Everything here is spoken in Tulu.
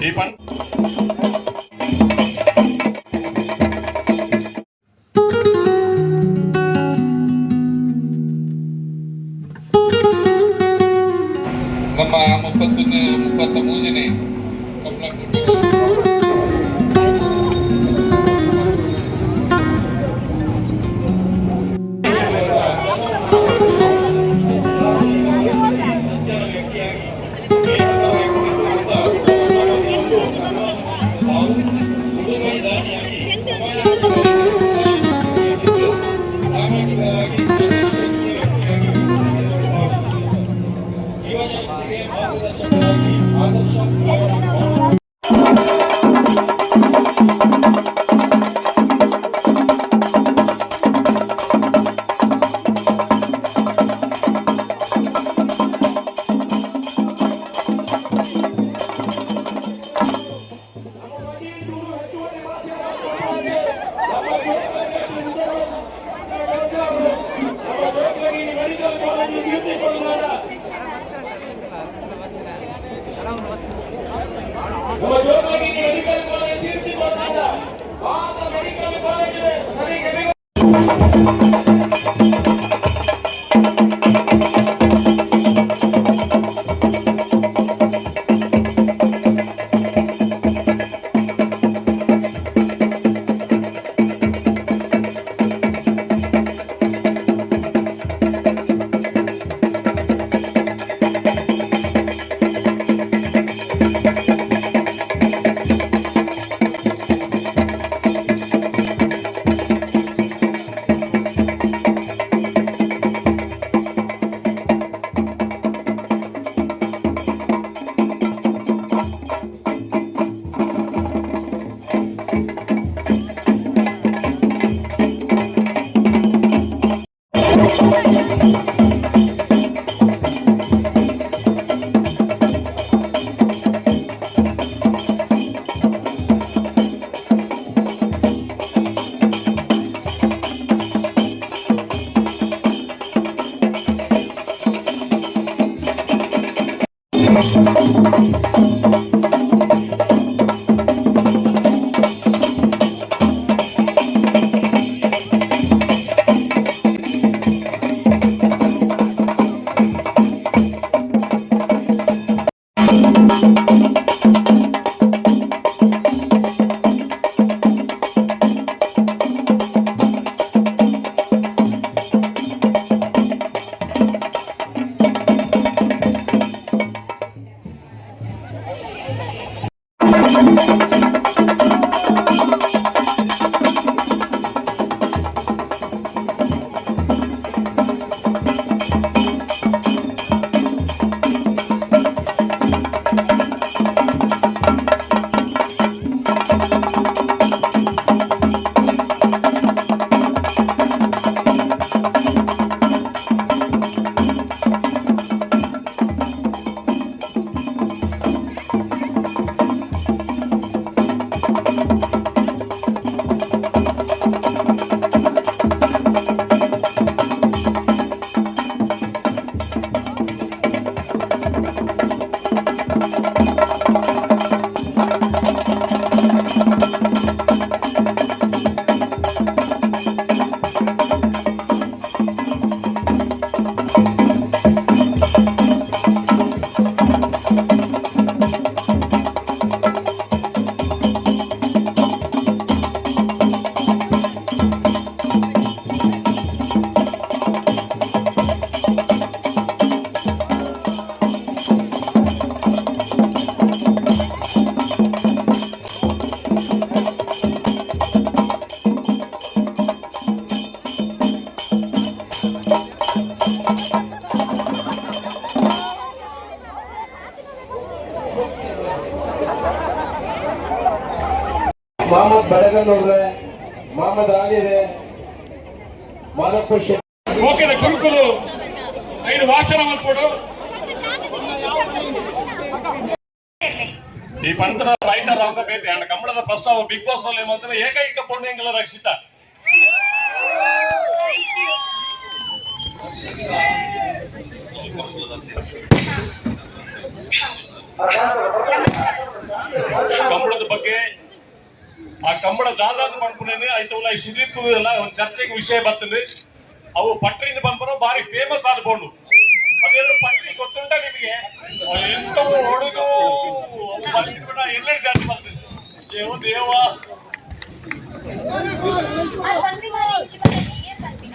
ಈ ಪನ್ ನಮ್ಮ 31 33ನೇ ಕಮಲಾಪುರ ಮೊಹಮ್ಮದ್ ಬಡಗನ್ನವ್ರೆ, ಮೊಹಮ್ಮದ್ ಆಲಿರೆ, ಮಾಲಪ್ಪ ಶೆಟ್ಟಿ. ಓಕೆದ ಗುರುಕುಲು ಐದು ವಾಚನ ಮಲ್ಪಡು. ಈ ಪಂತರ ರೈಟರ್ ಆಗ ಬೇತೆ ಅಂಡ್ ಕನ್ನಡದ ಪ್ರಸ್ತಾವ ಬಿಗ್ ಬಾಸ್ ಅಲ್ಲಿ ಮಾತ್ರ ಏಕೈಕ ಪೊಣ್ಣೆಂಗಲ ರಕ್ಷಿತ. ಕಂಬಳದ ಬಗ್ಗೆ, ಆ ಕಂಬಳ ದಾದಾದ ಪನ್ಪುನೇನೆ ಐತವುಲ ಈ ಸುದೀಪ್ ಎಲ್ಲ ಒಂದು ಚರ್ಚೆಗೆ ವಿಷಯ ಬರ್ತದೆ. ಅವು ಪಟ್ರಿಂದ ಬಂದ್ಬರೋ ಬಾರಿ ಫೇಮಸ್ ಆದ್ಕೊಂಡು. ಅದೆರಡು ಪಟ್ರಿ ಗೊತ್ತುಂಟ ನಿಮಗೆ? ಎಂತವು ಹೊಡೆದು ಬಂದಿದ್ಬಿಡ ಎಲ್ಲರೂ ಜಾಸ್ತಿ ಬರ್ತದೆ. ದೇವ ದೇವ. ಆ ಪನ್ಪಿನ ಇಂಚಿ ಪನ್ಪಿನ ಏನ್ ಪನ್ಪಿನ?